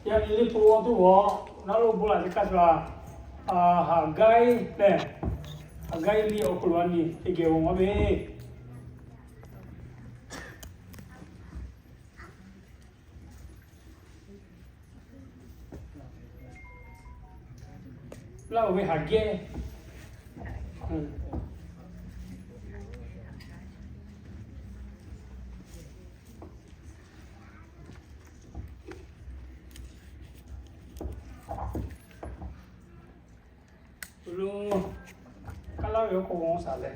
Yaꞈ nyi liꞈ hpu awˬ to g'awˬ naˉ lo bon laꞈ ve kaˇ sha, Haˍgaiˆ lehˬ, Haˍgaiˆ liꞈ awˬ hk'aw lo a nyi teˇ geh g'awˬ maˇ ve laˇ oˬ ve Haˍgaiˆ. Lo, kaˇ laˇ ve awˬ hk'aw g'awˬ shaˍ leh,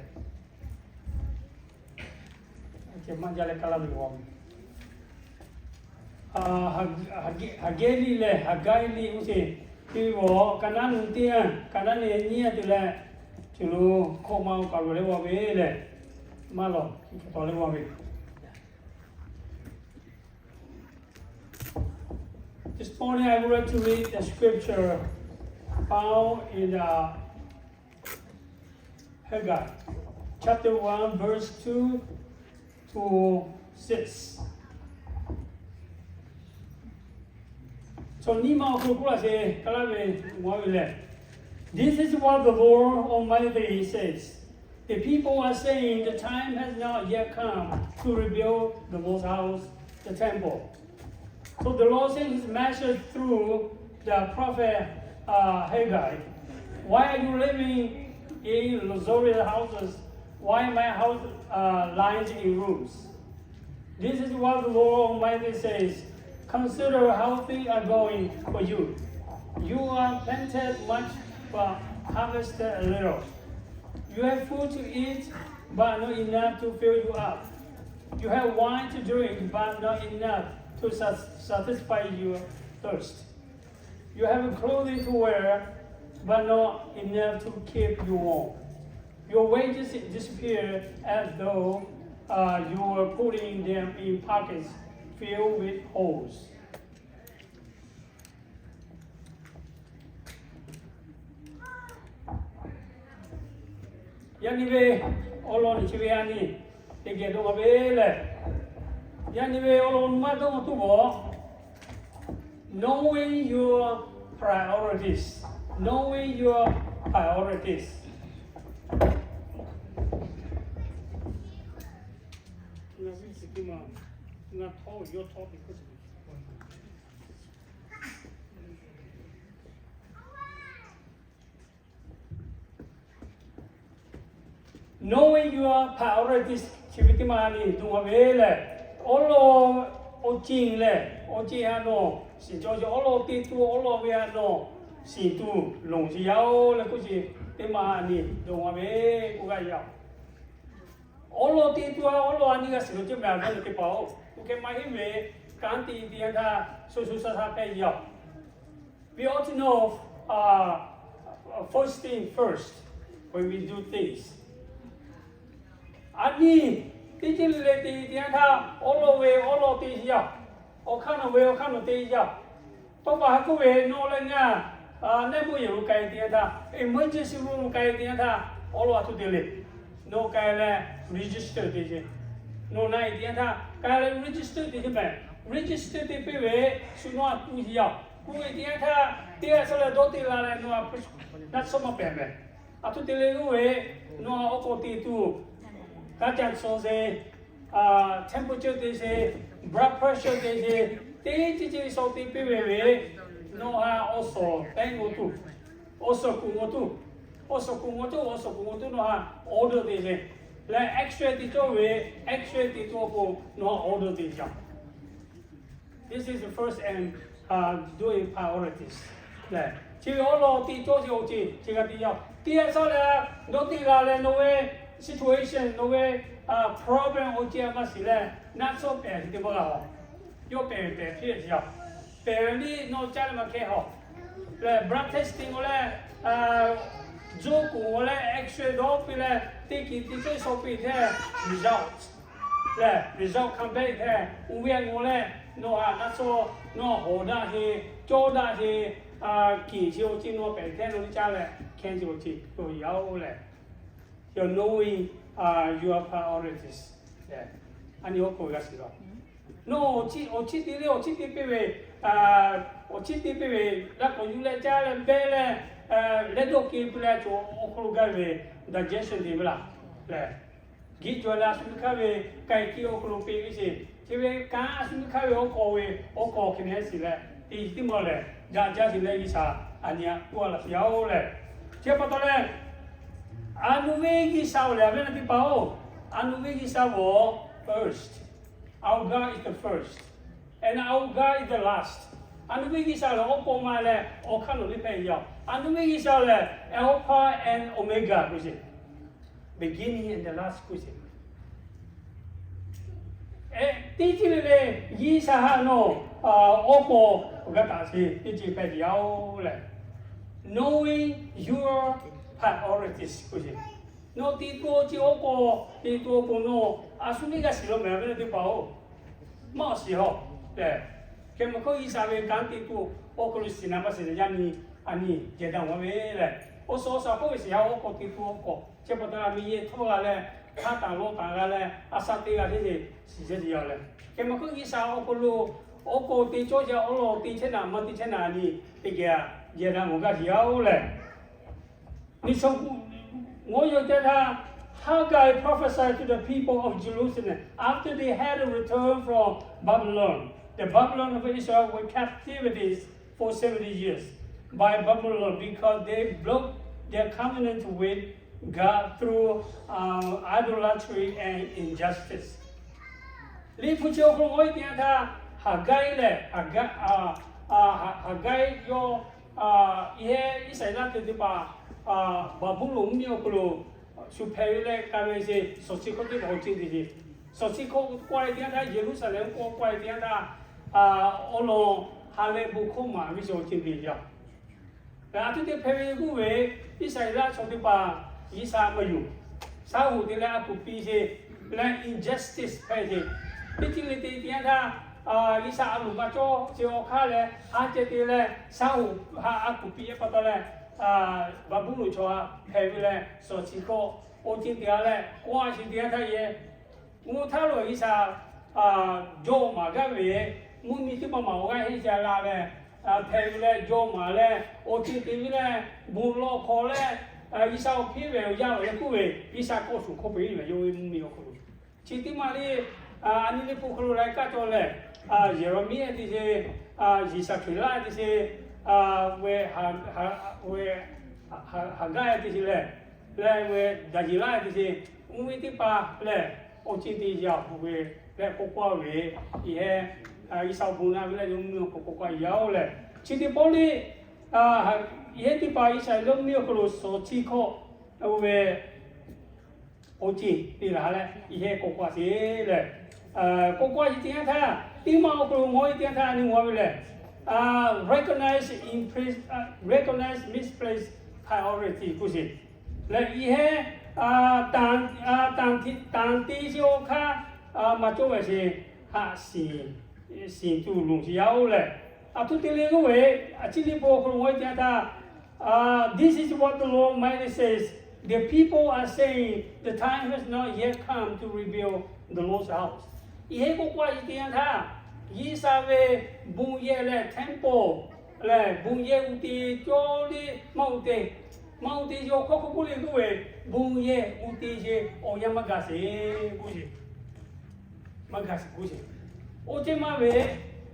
ceh maˇ jaˇ leh kaˇ laˇ ve g'awˬ, Haˍgaiˆ liꞈ lehˬ, Haˍgaiˆ liꞈ oˇ sheˍ, te ve g'awˬ ka naˉ nu teˇ yanˇ, ka naˉ ne nyiˇ yanˇ te leh, ceuˬ lo hkawˇ ma oˇ kaˬ lo leh g'awˬ ve lehˬ, maˇ lawˬ, ceuˬ hk'e taw leh g'awˬ ve. This morning I would like to read the scripture found in the Haggai chapter one, verse two to six. Chaw nyiˇ ma awˬ hk'aw lo k'oˆ laˇ sheˍ, kaˇ laˇ ve g'awˬ ve lehˬ, This is what the Lord Almighty says. The people are saying, the time has not yet come to rebuild the Lord's house, the temple. So the Lord sent his message through the prophet uh, Haggai, why are you living in luxurious houses while my house uh, lies in ruins? This is what the Lord Almighty says. Consider how things are going for you. You are planted much, but harvested a little. You have food to eat, but not enough to fill you up. You have wine to drink, but not enough to sat- satisfy your thirst. You have clothing to wear, but not enough to keep you warm. Your wages disappear as though uh, you were putting them in pockets filled with holes. Yaꞈ nyi ve awˬ lawn chi ve a nyi teˇ geh dawˇ ve lehˬ, yaꞈ nyi ve awˬ lawn maˇ dawˇ tuˬ g'awˬ, knowing your priorities, knowing your priorities. Knowing your priorities chi ve teˇ maˇ nyi dawˇ ve lehˬ, awˉ lawˬ awˬ ceˬ lehˬ, awˬ ceˬ ha nawˬ shiˍ cawˬ ve awˉ lawˬ teˇ tuˬ awˉ lawˬ ve ha nawˬ shiˍ tuˬ lonˬ sheˍ yaˇ oˬ leh k'oˆ sheˍ teˇ maˇ nyi dawˇ ve k'oˆ gaˇ yaˇ. Awˉ lawˬ teˇ tuˬ a awˉ lawˬ a nyi g'a shiˍ lo ceuˬ meh a gaˇ lo teˇ hpaˍ-oˬ, k'oˆ kehˬ maˇ heˆ ve kanˉ te te yanˇ htaˇ sho sho sha sha hpehꞈ yaˇ. We ought to know uh, first thing first when we do things. A nyi teˇ ceuˬ le le te te yanˇ htaˇ awˉ lawˬ ve awˉ lawˬ te yaˇ, awˬ hk'aˇ nawˬ ve awˬ hk'aˇ nawˬ te yaˇ. Tawˇ pa ha k'oˆ ve nawˬ leh ngaˬ neˇ moˇ yehˬ lo k'ai te yanˇ htaˇ, emergency room lo k'ai te yanˇ htaˇ, awˉ lawˬ a htoꞈ te le. Nawˬ k'ai leh register te ce. Nawˬ na e te yanˇ htaˇ k'ai leh register te ce meh. Register te piˇ ve shu nawˬ a kuˬ yaˇ. Kuˬ e te yanˇ htaˇ teˇ g'aˇ suh leh dawˇ te la leh nawˬ a naˆ shawˉ maˇ pehˍ meh. A htoꞈ te le k'oˆ ve, nawˬ a awˬ k'awꞈ te tuˬ, kaˇ ca shaw sheˍ, temperature te sheˍ, blood pressure te sheˍ, teˇ ceuˬ ceuˬ shaw te piˇ ve ve, nawˬ a awˬ suhˍ pehˉ ngaw tuˬ, awˬ suhˍ kuˬ ngaw tuˬ, awˬ suhˍ kuˬ ngaw tuˬ, awˬ suhˍ kuˬ ngaw tuˬ nawˬ a order te sheˍ. Leh X-ray te cawˇ ve, X-ray te cawˇ k'o nawˬ a order te yaˇ. This is the first and uh, doing priorities. Lehˬ, chi ve awˉ lawˬ te cawˇ sheˍ awˬ ceuˬ chi g'a te yaˇ. Teˇ g'aˇ suh leh dawˇ te la leh nawˬ ve situation, nawˬ ve problem awˬ ceuˬ a maˇ shiˍ leh naˆ shawˉ pehˍ te maˇ g'a-oˬ. Yawˇ pehˍ ve pehˍ hpiˇ yaˇ. Pehˍ ve liˇ nawˬ caˇ leh maˇ hkehˇ hawˬ. Lehˬ blood testing k'o leh, joˇ kuˬ k'o leh X-ray dawˇ piˇ leh teˇ kiˬ teˇ ceuˬ shaw piˇ hteˇ result lehˬ result come back hteˇ uˇ ve a ngaw leh, nawˬ a naˆ shawˉ, nawˬ hawˍ daꞈ sheˍ, cawˇ daꞈ sheˍ, kiˬ sheˍ awˬ ceuˬ nawˬ pehˍ hteˇ nawˬ liˇ caˇ leh hkehˇ sheˍ awˬ ceuˬ k'oˆ yaˇ-oˬ lehˬ, your knowing your priorities lehˬ, a nyi awˬ hk'aw g'a shiˍ la. Nawˬ awˬ chiˇ awˬ chiˇ te le awˬ chiˇ te piˇ ve, awˬ chiˉ te piˇ ve, laˇ k'awꞈ yuˬ leh caˇ leh beh leh, leh dawˇ ke piˇ leh cawˬ awˬ hk'aw lo gaˇ ve digestion te ve laˇ lehˬ, giˆ cawˬ leh a shu miˇ hk'aˇ ve k'ai ke awˬ hk'aw lo peꞈ ve sheˍ. Chi ve kanˉ a shu miˇ hk'aˇ ve awˬ k'awꞈ ve awˬ k'awꞈ hk'e ne shiˍ leh, teˇ tiˉ maˇ lehˬ, daꞈ jaˇ sheˍ leh G'uiˬsha a nyi a tuˇ a laꞈ sheˍ yaˇ-oˬ lehˬ. Chi pa taw leh, a nu ve G'uiˬsha-oˬ lehˬ, a ve na teˇ hpaˍ-oˬ, a nu ve G'uiˬsha-oˬ, first. Our God is the first, and our God is the last. A nu ve G'uiˬsha lehˬ awˬ k'awꞈ ma leh awˬ hk'aˇ nawˬ liˇ hpehꞈ ve yoˬ. A nu ve G'uiˬsha lehˬ Alpha and Omega k'oˆ sheˍ, beginning and the last k'oˆ sheˍ. Teˇ ceuˬ le le, G'uiˬsha haꞈ nawˬ awˬ k'awꞈ g'a taˍ sheˍ teˇ ceuˬ hpehꞈ ve yoˬ lehˬ, knowing your priorities k'oˆ sheˍ. Nawˬ te tuˬ awˬ ceuˬ awˬ k'awꞈ, te tuˬ awˬ k'awꞈ nawˬ a shu neˇ g'a shiˍ law mehˍ ve le teˇ hpaˍ-oˬ, maˇ awˬ shiˍ haw lehˬ, hk'e maˇ k'oˆ G'uiˬsha ve kanˉ te tuˬ awˬ hk'aw lo shiˍ na maˇ shiˍ na yaˇ nyi a nyi jehˬ daꞈ maˇ ve lehˬ, awˬ suhˍ awˬ suhˍ k'oˆ ve shiˍ yaˇ awˬ k'awꞈ te tuˬ awˬ k'awꞈ chi pa taw a miˇ yehˬ htawˇ g'a leh, hk'aˇ taˍ lawˇ taˍ g'a leh, a shaꞈ teˇ g'aˇ teˇ ceuˬ shiˍ chehˇ sheˍ yaˇ lehˬ, hk'e maˇ k'oˆ G'uiˬsha awˬ hk'aw lo awˬ k'awꞈ te cawˇ jaˇ awˬ lawn te chehˇ naˍ maˇ te chehˇ naˍ a nyi teˇ geh jehˬ daꞈ mawˬ gaˇ sheˍ yaˇ-oˬ lehˬ. Ni so ngaˬ yaw teˇ htaˇ, Haggai prophesied to the people of Jerusalem after they had returned from Babylon. The Babylon of Israel were captivities for seventy years by Babylon because they broke their covenant with God through uh, idolatry and injustice. Liꞈ hpu chi awˬ hk'aw lo ngaˬ yaw teˇ htaˇ, Haˍgaiˆ lehˬ, Haˍgaiˆ yawˇ, yehˬ Iˉsaˍreˍlaˆ teˇ hpaˍ Baˍbuˍlonˍ mvuhˇmiˬ awˬ hk'aw lo shu hpehꞈ ve leh k'ai ve sheˍ. Shawˍ chi hkawˇ teˇ hpaˍ awˬ ceuˬ teˇ sheˍ. Shawˍ chi hkawˇ k'oˆ k'ai teˇ htaˇ, Yeˍruˆsaˍlehnˍ k'oˆ k'ai teˇ htaˇ, awˬ lawn ha leh bon hkawˇ maˍ ve sheˍ awˬ ceuˬ teˇ yanˇ, a htoꞈ te hpehꞈ ve k'oˆ ve, Iˉsaˍreˍlaˆ chaw teˇ hpaˍ G'uiˬsha maˇ yonˍ. Shaˉ hoꞈ te leh a kuˬ piˇ sheˍ leh injustice hpehꞈ sheˍ. Teˇ ceuˬ le te teˇ yanˇ htaˇ, G'uiˬsha a loˍ maˇ cawˇ sheˍ awˬ hk'aˇ leh ha ceh te leh shaˉ hoꞈ ha a kuˬ piˇ pa taw leh, Baˍbuˍlonˍ chaw ha hpehꞈ ve leh shawˍ chi hkawˇ awˬ ceuˬ teˇ g'aˇ leh k'oˆ a sheˍ teˇ yanˇ htaˇ yehˬ, mvuhˇ htaˇ lo G'uiˬsha jawˇ maˍ gaˇ ve, mvuhˇmiˬ teˇ maˇ maˍ awˬ g'aˇ heˆ ca la leh, hpehꞈ ve leh jawˇ maˍ leh awˬ ceuˬ te ve leh, bon lawˬ hk'aw leh, G'uiˬsha awˬ hpeˇ ve awˬ yanˇ awˬ leh k'oˆ ve, G'uiˬsha k'awꞈ shuˍ hkawˇ peuˬ ve yoˬ ve mvuhˇmiˬ awˬ hk'aw lo. Chi teˇ maˇ le, a nyi le hpu hk'aw lo leh kaˇ cawˬ lehˬ, Yeˍraˍmiˆ teˇ sheˍ, Yeˍsaˍkeˍlaˆ teˇ sheˍ, ve, ve, Haˍgaiˆ teˇ sheˍ lehˬ, leh ve Daˍyeˍlaˆ teˇ sheˍ, mvuhˇmiˬ teˇ hpaˍ lehˬ, awˬ ceuˬ teˇ yanˇ awˬ hk'aw lo leh k'oˆ k'oˆ ve, yehˬ, G'uiˬsha awˬ bon na ve leh yawˇ mvuhˇmiˬ awˬ hk'aw lo k'oˆ k'oˆ ve yoˬ lehˬ. Chi teˇ pawˆ le, yehˬ teˇ hpaˍ Iˉsaˍreˍlaˆ mvuhˇmiˬ awˬ hk'aw lo shawˍ chi hkawˇ ve awˬ ceuˬ te laˬ leh yehˬ k'oˆ k'oˆ sheˍ lehˬ, k'oˆ k'oˆ sheˍ teˇ yanˇ htaˇ, teˇ maˇ awˬ hk'aw lo ngaˬ hui teˇ yanˇ htaˇ a nyi g'a ve lehˬ, recognize in place, recognize misplaced priority k'oˆ sheˍ lehˬ, yehˬ tanˍ te sheˍ awˬ hk'aˇ maˇ cawˇ ve sheˍ, haꞈ shiˍ tuˬ loˬ sheˍ yaˇ-oˬ lehˬ, a htoꞈ te le k'oˆ ve, a chi teˇ pawˆ awˬ hk'aw lo ngaˬ hui teˇ yanˇ htaˇ, this is what the Lord Almighty says, the people are saying, the time has not yet come to rebuild the Lord's house. Yehˬ k'oˆ k'oˆ sheˍ teˇ yanˇ htaˇ, G'uiˬsha ve bon yehˬ leh temple lehˬ bon yehˬ uˉ te cawˇ le maˇ uˉ te, maˇ uˉ te sheˍ awˬ hk'aˇ k'oˆ k'oˆ le k'oˆ ve, bon yehˬ uˉ te sheˍ awˬ yanˇ maˇ gaˬ sheˍ k'oˆ sheˍ. Maˇ gaˬ sheˍ k'oˆ sheˍ. Oˇ ceh maˇ ve,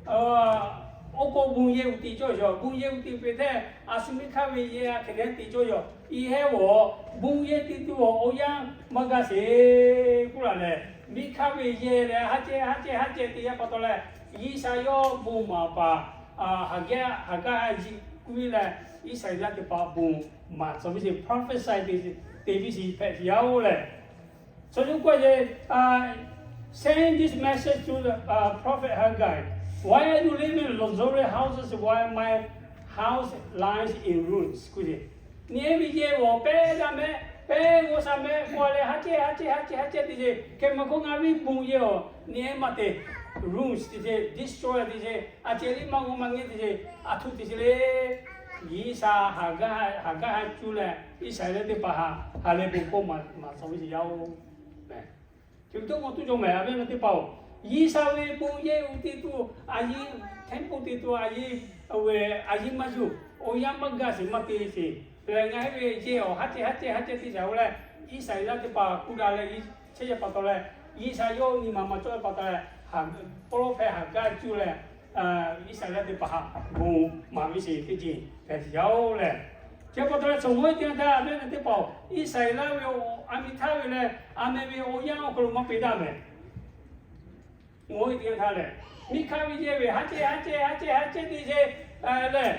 awˬ k'o bon yehˬ uˉ te cawˇ yaˬ, bon yehˬ uˉ te hpehꞈ hteˇ, a shu miˇ hk'aˇ ve yehˬ a hk'e leh te cawˇ yaˬ. Yehˬ awˬ bon yehˬ te tuˬ awˬ yanˇ maˇ gaˬ sheˍ k'oˆ laˬ lehˬ, miˇ hk'aˇ ve yehˬ lehˬ haˉ ceh haˉ ceh haˉ ceh te yaˇ pa taw leh, G'uiˬsha yawˇ bon maˍ paˍ Haˍgaiˆ, Haˍgaiˆ a yiꞈ k'oˆ ve leh, Iˉsaˍreˍlaˆ teˇ hpaˍ bon maˍ tcuh ve sheˍ, prophesy te ve sheˍ hpehꞈ sheˍ yaˇ-oˬ lehˬ, Sawˬ yuˬ k'oˆ ve, send this message to the prophet Haggai. Why are you living in luxury houses while my house lies in ruins? K'oˆ ve, neˇ ve yehˬ awˬ pehˉ daꞈ mehˆ, pehˉ g'awˇ sha mehˆ k'oˆ leh haˉ ceh haˉ ceh haˉ ceh haˉ ceh te sheˍ. Hk'e maˇ k'oˆ, ngaˬ ve bon yehˬ awˬ neˇ maˇ te, ruins te sheˍ, destroy te sheˍ, a ceh liˇ maˇ g'awˇ maˇ ngehˇ te sheˍ, a htoꞈ te sheˍ le. G'uiˬsha Haˍgaiˆ, Haˍgaiˆ haˉ cuˇ leh Iˉsaˍreˍlaˆ teˇ hpaˍ haˉ ha leh bon hkawˇ maˍ tcuh ve sheˍ yaˇ-oˬ. Chi ve teˇ k'o tuˇ cawˬ mehˍ, a ve na teˇ hpaˍ-oˬ, G'uiˬsha ve bon yehˬ uˉ te tuˬ a yiˇ, temple te tuˬ a yiˇ, a ve a yiˇ maˇ yuˬ, awˬ yanˇ maˇ gaˬ sheˍ maˇ te sheˍ. Lehˬ ngaˬ hui ve yehˬ awˬ haˉ cehˇ haˉ cehˇ haˉ cehˇ te shaˍ-oˬ leh, Iˉsaˍreˍlaˆ teˇ hpaˍ k'oˆ daꞈ leh, chehˇ yaˇ pa taw leh, G'uiˬsha yawˇ nyi ma ma cawˇ ve pa taw leh, pawˇ lawˇ hpehˇ haˍ gaˇ cuˇ leh, Iˉsaˍreˍlaˆ teˇ hpaˍ htaꞈ bon maˍ ve sheˍ teˇ ceuˬ hpehꞈ sheˍ yaˇ-oˬ lehˬ. Chi pa taw leh, chaw ngaˬ hui teˇ g'aˇ htaˇ a ve teˇ hpaˍ-oˬ, Iˉsaˍreˍlaˆ ve awˬ a miˍ htaˇ ve leh a meh ve awˬ yanˇ awˬ hk'aw lo maˇ peꞈ daꞈ mehˍ. Ngaˬ hui teˇ g'aˇ htaˇ lehˬ, miˬ hkanˇ ve yehˬ ve haˉ cehˇ haˉ cehˇ haˉ cehˇ haˉ cehˇ te sheˍ lehˬ,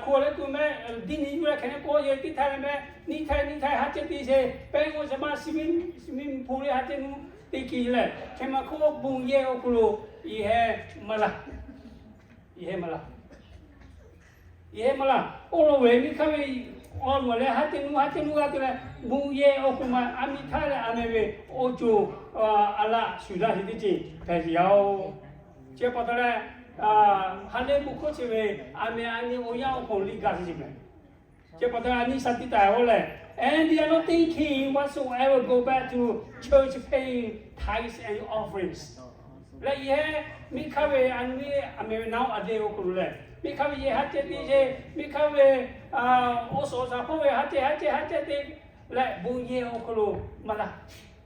hk'aw leh kuˬ meh diˇ nyi yuˬ leh hk'e ne k'awꞈ yehˬ teˇ htaˇ leh meh, nyiˇ htaˇ nyiˇ htaˇ haˉ cehˇ te sheˍ, pehˇ k'o shaˍ ma swimming pool leh haˉ cehˇ nu te kiˬ lehˬ, hk'e ma hk'oˆ bon yehˬ awˬ hk'aw lo yehˬ heh maˇ laˇ. Yehˬ heh maˇ laˇ. Yehˬ heh maˇ laˇ. Oˇ lo ve miˬ hkanˇ ve awˬ moˍ leh haˉ cehˇ nu haˉ cehˇ nu g'a te leh, bon yehˬ awˬ hk'aw lo ma a miˍ htaˇ leh a meh ve awˬ co a laꞈ shuˍ daꞈ sheˍ teˇ ceuˬ hpehꞈ sheˍ yaˇ-oˬ. Chi pa taw leh, ha lehˬ bon hkawˇ chi ve a meh a nyi awˬ yanˇ awˬ hk'aw lo liꞈ gaˬ sheˍ mehˍ. Chi pa taw a nyi shaˍ tiꞈ taˍ-oˬ lehˬ, and they are not thinking whatsoever go back to church paying tithes and offerings. Leh yehˬ heh miˬ hkanˇ ve a nyi a meh ve naˉ a dehꞈ awˬ hk'aw lo lehˬ, miˬ hkanˇ ve yehˬ haˉ cehˇ te sheˍ, miˬ hkanˇ ve awˬ suhˍ awˬ shaˍ hpawˇ ve haˉ cehˇ haˉ cehˇ haˉ cehˇ te leh bon yehˬ awˬ hk'aw lo maˇ laˇ.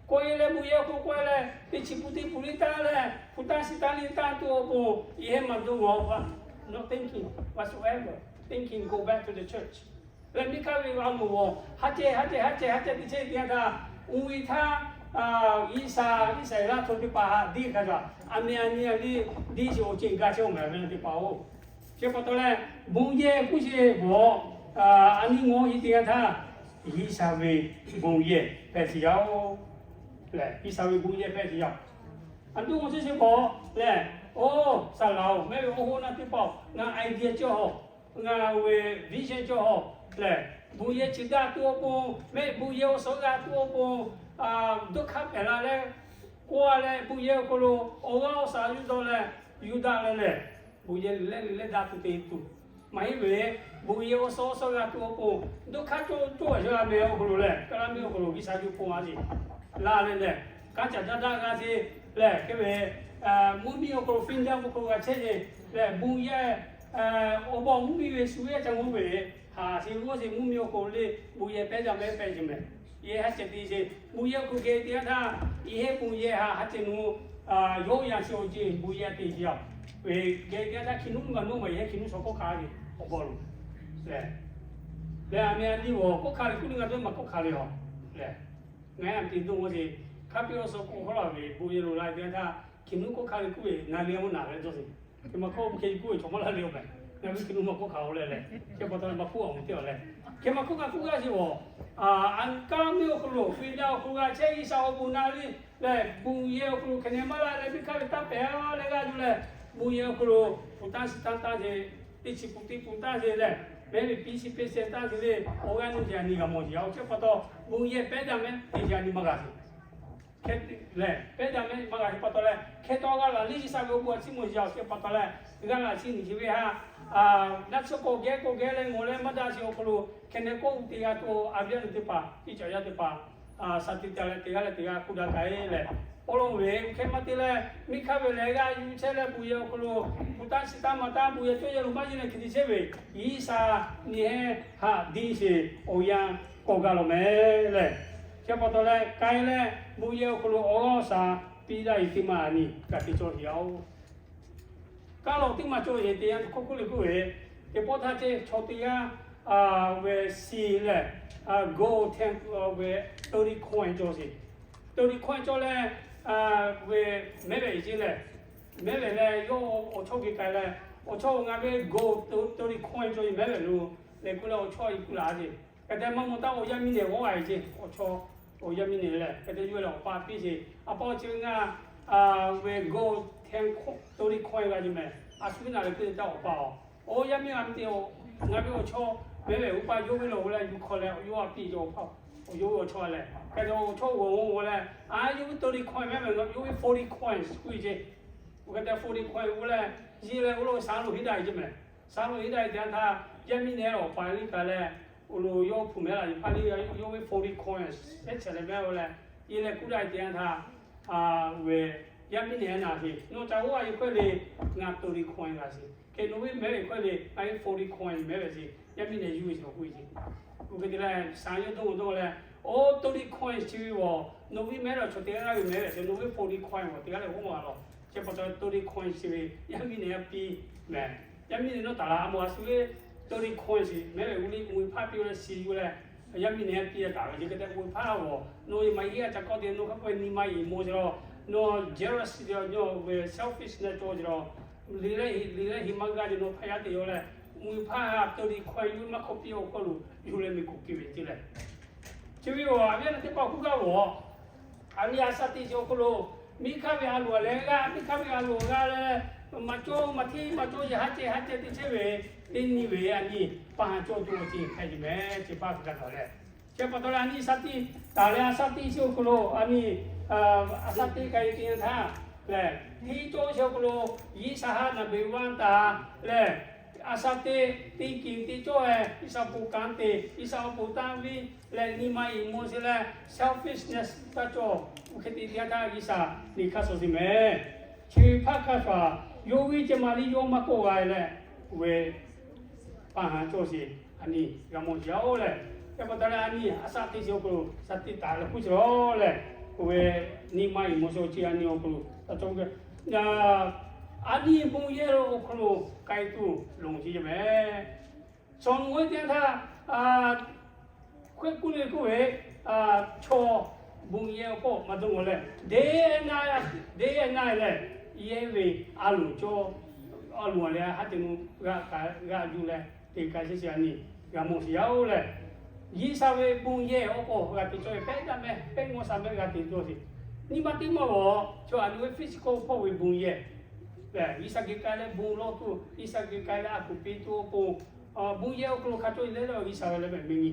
K'oˆ e leh bon yehˬ awˬ hk'aw lo k'oˆ e leh teˇ chi pun teˇ pun liˇ taˇ leh hpu taˇ shiˍ taˇ liˇ taˇ tuˬ awˬ pon yehˬ heh maˇ dawˇ g'awˬ, not thinking whatsoever, thinking go back to the church. Leh miˬ hkanˇ ve a moˍ g'awˬ haˉ cehˇ haˉ cehˇ haˉ cehˇ haˉ cehˇ te chehˇ teˇ g'aˇ htaˇ, oˇ ve htaˇ G'uiˬsha Iˉsaˍreˍlaˆ chaw teˇ hpaˍ htaꞈ diˇ hk'a gaˬ a meh a nyi a liˇ diˇ sheˍ awˬ ceuˬ gaˬ chehˇ-oˬ mehˍ ve teˇ hpaˍ-oˬ. Chi pa taw leh, bon yehˬ k'oˆ sheˍ bawˬ, a nyi ngaˬ hui teˇ g'aˇ htaˇ G'uiˬsha ve bon yehˬ hpehꞈ sheˍ yaˇ-oˬ lehˬ, G'uiˬsha ve bon yehˬ hpehꞈ sheˍ yaˇ. A tuˉ ngaˬ chehˇ sheˍ bawˬ lehˬ, oˇ saˍ laˍ-oˬ, mehˆ ve oˇ hoˉ naˆ teˇ hpaˍ-oˬ, ngaˬ idea cawˇ hawˬ, ngaˬ ve vision cawˇ hawˬ lehˬ, bon yehˬ chi daꞈ tuˬ awˬ pon, mehˆ bon yehˬ awˬ suhˉ g'a tuˬ awˬ pon, dawˇ hk'aˇ hpehꞈ la leh, k'oˆ a leh bon yehˬ awˬ hk'aw lo awˬ g'aˇ awˬ saˍ yuˬ dawˬ leh, yuˬ daꞈ leh lehˬ, bon yehˬ lehˬ lehˬ daꞈ tuˬ te tuˬ maˇ heˆ ve, bon yehˬ awˬ suhˉ awˬ suhˉ g'a tuˬ awˬ pon, dawˇ hk'aˇ cawˇ cawˇ a yaˇ meh awˬ hk'aw lo lehˬ, kaˇ laˇ meh awˬ hk'aw lo G'uiˬsha yuˬ pon a sheˍ la leh lehˬ, kanˉ caˬ daˇ daˇ g'a sheˍ lehˬ, hk'e ve mvuhˇmiˬ awˬ hk'aw lo freedom awˬ hk'aw lo g'a chehˇ sheˍ lehˬ, bon yehˬ awˬ baw mvuhˇmiˬ ve shu ve ca mvuhˇ ve haˍ sheˍ g'awˇ sheˍ mvuhˇmiˬ awˬ hk'aw lo lehˬ bon yehˬ pehˇ jaˇ meh pehˇ sheˍ mehˍ. Yehˬ haˉ cehˇ te sheˍ bon yehˬ awˬ hk'aw geh teˇ g'aˇ htaˇ, yehˬ heh bon yehˬ haˉ cehˇ nu yawˇ yan sheˍ awˬ ceuˬ bon yehˬ te sheˍ yaˇ. Ve geh teˇ g'aˇ htaˇ hkiˬ nuˉ maˇ nuˇ maˬ yehˬ heh hkiˬ nuˉ shaw kawˆ hk'a ve awˬ baw lo lehˬ, lehˬ a meh a nyi g'awˬ kawˆ hk'a ve kuˉ nuˇ g'a dawˇ maˇ kawˆ hk'a ve a lehˬ, ngaˬ a te dawˇ g'awˇ sheˍ hk'a piˇ awˬ suhˉ k'o hawˉ laˬ ve bon yehˬ lo la teˇ g'aˇ htaˇ, hkiˬ nuˉ kawˆ hk'a ve kuˉ ve na le a maˇ na ve dawˇ sheˍ. Hk'e ma hkawˇ hk'e kuˉ ve chaw maˇ laˇ le a mehˍ. Ngaˬ hui hkiˬ nuˉ maˇ kawˆ hk'a-oˬ lehˬ lehˬ, hk'e pa taw maˇ k'oˆ a mawˬ teˇ a lehˬ, hk'e ma hkawˇ g'a k'oˆ g'a sheˍ a, kaˇ laˇ meh awˬ hk'aw lo, freedom awˬ hk'aw lo g'a chehˇ G'uiˬsha awˬ bon na ve lehˬ, bon yehˬ awˬ hk'aw lo hk'e ne maˇ la leh miˬ hkanˇ ve taˇ pehˍ a leh g'a yuˬ leh, bon yehˬ awˬ hk'aw lo hpu taˇ shiˍ taˇ taˇ sheˍ, teˇ chi pun teˇ pun taˇ sheˍ lehˬ, mehˉ ve piˇ chi peˇ sheh taˇ sheˍ le, awˬ g'aˇ nuˇ jaˇ nyi g'a mawˬ sheˍ a. Chi pa taw bon yehˬ pehˇ daꞈ mehˉ te jaˇ nyi maˇ g'a sheˍ lehˬ, pehˇ daꞈ mehˉ maˇ g'a sheˍ pa taw leh, hk'e taw g'a laˬ liˇ G'uiˬsha ve awˬ bon a ciˉ mawˬ sheˍ a. Chi pa taw leh, g'a laˬ chi nyi chi ve htaˇ, naˆ tsuhˇ k'awꞈ geh k'awꞈ geh leh ngawˬ leh maˇ daꞈ sheˍ awˬ hk'aw lo hk'e ne kawˆ uˉ te g'a tuˬ a ve yaˇ teˇ hpaˍ, teˇ cawˬ yaˇ teˇ hpaˍ, shaˍ tiꞈ te leh teˇ g'aˇ leh teˇ g'aˇ k'oˆ daꞈ k'ai leh, awˬ lawn ve hk'e maˇ te leh miˬ hkanˇ ve lehˬ g'a yuˬ chehˇ leh bon yehˬ awˬ hk'aw lo hpu taˇ shiˍ taˇ maˇ taˇ bon yehˬ cawˇ yehˬ lo maˇ yeˬ leh hk'e te chehˇ ve, G'uiˬsha nyi heh haꞈ diˇ sheˍ awˬ yanˇ k'awꞈ g'a lawˬ mehˍ lehˬ, chi pa taw leh k'ai leh bon yehˬ awˬ hk'aw lo awˬ g'aˇ awˬ shaˍ piˇ daꞈ e teˇ maˇ a nyi g'a te cawˇ sheˍ yaˇ-oˬ. Kaˇ law teˇ maˇ cawˇ sheˍ teˇ yanˇ hk'oˆ hk'oˆ le k'oˆ ve, teˇ pawˆ htaˇ ceh chaw teˇ g'aˇ ve shiˍ lehˬ, gold ten ve thirty coin cawˬ sheˍ. Thirty coin cawˇ leh, ve mehˉ ve ceˇ lehˬ, mehˉ ve leh yawˇ awˬ chawˇ geh k'ai leh, awˬ chawˇ ngaˬ ve gold thirty coin cawˇ sheˍ mehˉ ve lo leh k'oˆ leh awˬ chawˇ e kuˬ laˬ sheˍ. Hk'e te maˇ maw taˇ awˬ yaˇ miˇ nehˬ g'awˇ a e ceˇ, awˬ chawˇ awˬ yaˇ miˇ nehˬ lehˬ hk'e te yawˇ leh awˬ pa piˇ sheˍ. A pa awˬ chi ve ngaˬ ve gold ten thirty coin g'a nyi mehˍ. A shu naˬ leh k'oˆ te taˇ awˬ pa-oˬ, awˬ yaˇ miˇ g'a mi te, ngaˬ ve awˬ chawˇ mehˉ ve uˉ paˇ yawˇ ve lawˬ g'o leh yuˬ hk'aw leh yawˇ a piˇ cawˇ awˬ pa, yawˇ ve awˬ chawˇ lehˬ hk'e te awˬ chawˇ g'awˬ g'awˬ leh, a yawˇ ve thirty coin mehˉ ve, yawˇ ve forty coins k'oˆ e ceˇ. Oˇ hk'e te forty coin g'oˇ leh, yeˇ leh oˇ lo shaˉ lo heˆ daꞈ e ceˇ mehˍ. Shaˉ lo heˆ daꞈ e te yanˇ htaˇ, yaˇ miˇ nehˬ lawˬ pa liˇ kaꞈ leh, awˬ lo yawˇ hpu mehˉ la yeˬ hpaˇ liˇ, yawˇ ve forty coins shehˉ chehˬ leh mehˉ-oˬ leh, yeˇ leh k'oˆ daꞈ e te yanˇ htaˇ, ve Yaˇ miˇ nehˬ naˬ sheˍ, nawˬ ca oˇ a yehˬ hkawehˇ le, ngaˬ thirty coin g'a sheˍ. Hk'e nawˬ ve mehˉ ve hkawehˇ le, ngaˬ ve forty coin mehˉ ve sheˍ. Yaˇ miˇ nehˬ yuˇ ve sheˍ k'oˆ ve ceˇ. Oˇ hk'e te leh, saˍ yawˇ dawˇ dawˇ leh, oˇ thirty coin chi ve awˬ nawˬ ve mehˉ lawˬ chaw teˇ g'aˇ ve mehˉ ve, nawˬ ve forty coin awˬ teˇ g'aˇ leh g'awˇ a lawˬ. Chi pa taw thirty coin chi ve yaˇ miˇ nehˬ a piˇ mehˍ. Yaˇ miˇ nehˬ nawˇ taˍ la a mawˬ a shu ve thirty coin chi mehˉ ve g'uˇ liˇ uˇ ve hpaˇ piˇ leh shi yuˬ leh, yaˇ miˇ nehˬ a piˇ a taˍ ve ce hk'e te uˇ ve hpaˇ awˬ nawˬ ve maˍ iˉ a ca kawˇ te nawˬ hk'a peu-eˬ nyi ma iˉ moˍ ce lawˬ. Nawˬ jealousy te nawˬ ve selfishness cawˬ ce lawˬ. Liꞈ leh hiꞈ, liꞈ leh hiꞈ maˇ g'a ce nawˬ hpaˇ yaˇ te yaw leh, uˇ ve hpaˇ thirty coin yuˇ maˇ hk'awˇ piˇ awˬ hk'aw lo yuˬ leh miˬ kuˬ piˇ ve ce leh Chi ve awˬ a viˉ a nyi teˇ hpaˍ hk'oˆ g'aˇ g'awˬ, a nyi a shaꞈ teꞈ chi awˬ hk'aw lo, miˬ hk'aˇ ve a loˍ a leh g'aˇ, miˬ hk'aˇ ve a loˍ g'aˇ leh, maˇ cawˇ maˇ hteˇ maˇ cawˇ yehˬ haˉ ceh haˉ ceh teˇ chehˇ ve, teˇ nyi ve a nyi pa haˍ cawˇ tuˬ awˬ ceuˬ hpehꞈ ve mehˍ. Chi paˇ hk'e g'a taˍ leh, chi pa taw leh a nyi shaꞈ teꞈ taˍ leh a shaꞈ teꞈ chi awˬ hk'aw lo a nyi, a shaꞈ teꞈ k'ai ve teˇ yanˇ htaˇ lehˬ, hteˇ cawˇ chi awˬ hk'aw lo G'uiˬsha haꞈ naˍ beˍ vaˇ taˍ lehˬ, a shaꞈ teꞈ teˇ kiˍ teˇ cawˇ e G'uiˬsha awˬ pon kanˉ te, G'uiˬsha awˬ pon tanˇ viˇ leh nyi ma iˉ moˍ sheˍ leh selfishness taˇ cawˬ. Oˇ hk'e te teˇ yanˇ htaˇ G'uiˬsha liꞈ hk'aˇ suh sheˍ mehˍ. Chi hpaˇ hk'a shuˍ, yawˇ viˇ ceh ma liˇ yawˇ maˇ k'oˆ g'a leh, oˇ ve pa haˍ cawˇ sheˍ. A nyi g'a mawˬ sheˍ yaˇ oˬ lehˬ, yaˇ pa taw leh a nyi a shaꞈ teꞈ chi awˬ hk'aw lo shaꞈ teꞈ taˍ leh hk'oˆ chi lawˬ lehˬ, oˇ ve nyi ma iˉ moˍ sheˍ chi a nyi awˬ hk'aw lo taˇ cawˇ ve, a nyi bon yehˬ lo awˬ hk'aw lo k'ai tuˬ lonˉ chi yaˇ mehˍ. Chaw naˬ teˇ yanˇ htaˇ, hk'e kuˇ le k'oˆ ve, chaw bon yehˬ awˬ hk'aw maˇ dawˇ lawˬ leh, day and night, day and night lehˬ, yehˇ ve a loˍ cawˇ, a loˍ leh haˉ te nu g'a yuˬ leh te k'ai sheˍ sheˍ a nyi g'a mawˬ sheˍ yaˇ oˬ lehˬ, G'uiˬsha ve bon yehˬ awˬ hk'aw g'a te cawˇ ve pehˉ daꞈ mehˍ, pehˉ mawˇ sha mehˍ g'a te cawˇ sheˍ. Nyi ma teˇ maˇ g'awˬ chaw a nyi ve physical hpawˇ ve bon yehˬ lehˬ, G'uiˬsha geh k'ai leh bon lawˇ tuˬ, G'uiˬsha geh k'ai leh a kuˬ piˇ tuˬ awˬ pon, bon yehˬ awˬ hk'aw lo hk'a cawˇ leh lehˬ G'uiˬsha ve leh mehˍ mehˍ nyi,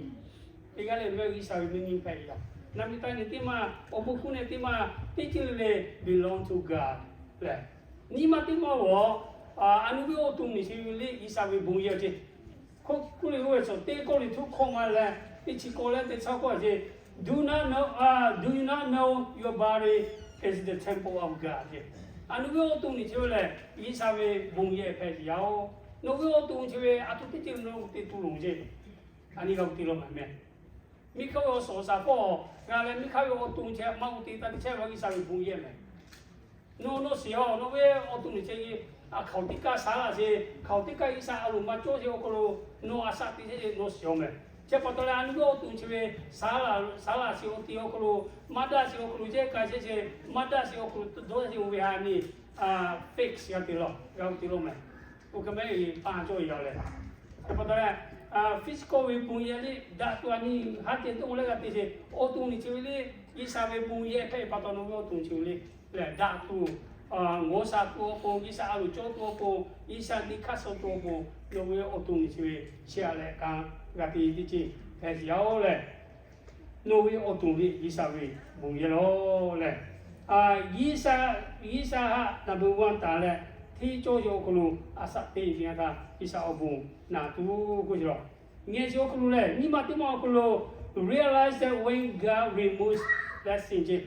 teˇ g'aˇ leh ve G'uiˬsha ve mehˍ nyi hpehꞈ ve yaˇ. Naˬ miˬ ta nyi teˇ maˇ, awˬ bon hkuˇ nehˬ teˇ maˇ, teˇ ceuˬ le le belong to God lehˬ, nyi ma teˇ maˇ g'awˬ, a nyi ve awˬ to nyi chi ve le G'uiˬsha ve bon yehˬ ceˇ. Hk'e kuˇ le k'oˆ ve, chaw teˇ kawˆ liꞈ htuˇ hkawˇ ma leh teˇ chi kawˆ leh teˇ chi kawˆ a ceˇ, Do not know, do you not know your body is the temple of God ceˇ. A nyi ve awˬ to nyi chi ve lehˬ G'uiˬsha ve bon yehˬ hpehꞈ ve yaˇ oˬ. Nawˬ ve awˬ to nyi chi ve a htoꞈ teˇ ceuˬ nawˬ te tuˬ lonˉ ceˇ. A nyi g'a te lawˬ mehˍ mehˍ. Miˬ hk'aˇ ve awˬ suhˍ awˬ shaˍ hpawˇ g'a leh miˬ hk'aˇ ve awˬ to nyi chi maˇ g'a te taˇ te chehˇ ve G'uiˬsha ve bon yehˬ mehˍ. Nawˬ nawˬ shiˍ-oˬ, nawˬ ve awˬ to nyi chi ve a hkaoˍ teˇ kaˇ shaˉ laꞈ sheˍ, hkaoˍ teˇ kaˇ G'uiˬsha a loˍ maˇ cawˇ sheˍ awˬ hk'aw lo nawˬ a shaꞈ teꞈ sheˍ nawˬ shiˍ-oˬ mehˍ. Chi pa taw leh a nyi ve awˬ to nyi chi ve shaˉ laꞈ, shaˉ laꞈ sheˍ awˬ ti awˬ hk'aw lo, maˇ daꞈ sheˍ awˬ hk'aw lo ceh k'ai sheˍ sheˍ, maˇ daꞈ sheˍ awˬ hk'aw lo dawˇ sheˍ oˇ ve ha nyi, fix g'a te lawˬ, g'a te lawˬ mehˍ. Oˇ hk'e mehˍ e pa cawˇ yaˇ lehˬ, chi pa taw leh physical ve bon yehˬ le daꞈ tuˬ a nyi haˉ te toˇ leh g'a te sheˍ. Awˬ to nyi chi ve le G'uiˬsha ve bon yehˬ hpehꞈ pa taw nawˬ ve awˬ to nyi chi ve le lehˬ daꞈ tuˬ, ngawˬ shaˍ tuˬ awˬ pon, G'uiˬsha a loˍ cawˇ tuˬ awˬ pon, G'uiˬsha liꞈ hk'aˇ suh tuˬ awˬ pon, nawˬ ve awˬ to nyi chi ve chi a leh kanˉ g'a te teˇ ceuˬ hpehꞈ sheˍ yaˇ oˬ lehˬ, nawˬ ve awˬ to ve G'uiˬsha ve bon yehˬ lawˬ lehˬ, G'uiˬsha, G'uiˬsha haꞈ naˍ beˍ vaˇ taˍ leh hteˇ cawˇ sheˍ awˬ hk'aw lo a shaꞈ teꞈ ve teˇ yanˇ htaˇ G'uiˬsha awˬ bon naˍ tuˬ k'oˆ sheˍ lawˬ. Ngeh sheˍ awˬ hk'aw lo lehˬ, nyi ma teˇ maˇ awˬ hk'aw lo realize that when God removes blessing ceˇ,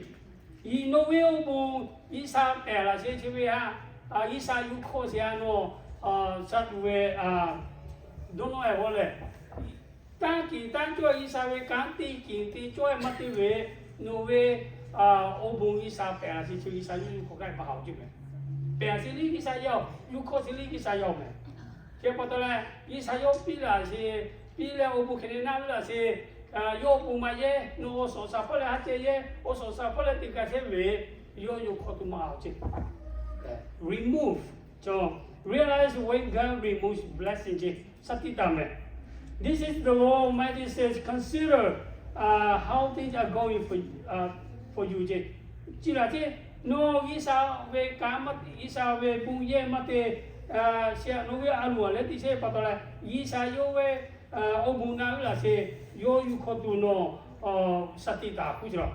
nawˬ ve awˬ bon G'uiˬsha pehˬ laꞈ sheˍ chi ve haꞈ, G'uiˬsha yuˬ hkawˇ sheˍ a nawˬ sha tuˬ ve dawˇ nawˇ e g'awˇ lehˬ, tanˇ kiˍ tanˇ cawˇ G'uiˬsha ve kanˉ te kiˍ te cawˇ e maˇ te ve, nawˬ ve awˬ bon G'uiˬsha pehˬ laꞈ sheˍ chi G'uiˬsha yuˬ yuˬ hkawˇ kaꞈ maˇ haꞈ ceˇ mehˍ. Pehˬ laꞈ sheˍ liˇ G'uiˬsha yaˇ oˬ, yuˬ hkawˇ sheˍ liˇ G'uiˬsha yaˇ oˬ mehˍ. Chi pa taw leh G'uiˬsha yawˇ piˇ laꞈ sheˍ, piˇ leh awˬ bon hk'e te naˇ ve laꞈ sheˍ, yawˇ awˬ bon maˇ yehˇ, nawˬ awˬ suhˍ shaˍ hpawˇ leh haˉ ceh yehˇ, awˬ suhˍ shaˍ hpawˇ leh teˇ kaˬ chehˇ ve, yawˇ yuˬ hkawˇ tuˬ maˇ haꞈ ceˇ. Remove, realize when God removes blessing ceˇ, shaˉ tiˉ taˍ mehˍ. This is the Lord Almighty says, consider how things are going for, for you ceˇ. Chi laˬ ceˇ, nawˬ G'uiˬsha ve kanˉ maˇ, G'uiˬsha ve bon yehˬ maˇ te, chi a nawˬ ve a loˍ a leh teˇ chehˇ pa taw leh G'uiˬsha yawˇ ve awˬ bon naˇ ve laꞈ sheˍ, yawˇ yuˬ hkawˇ tuˬ nawˬ shaˉ tiˉ taˍ hkuˇ ceˇ lawˬ.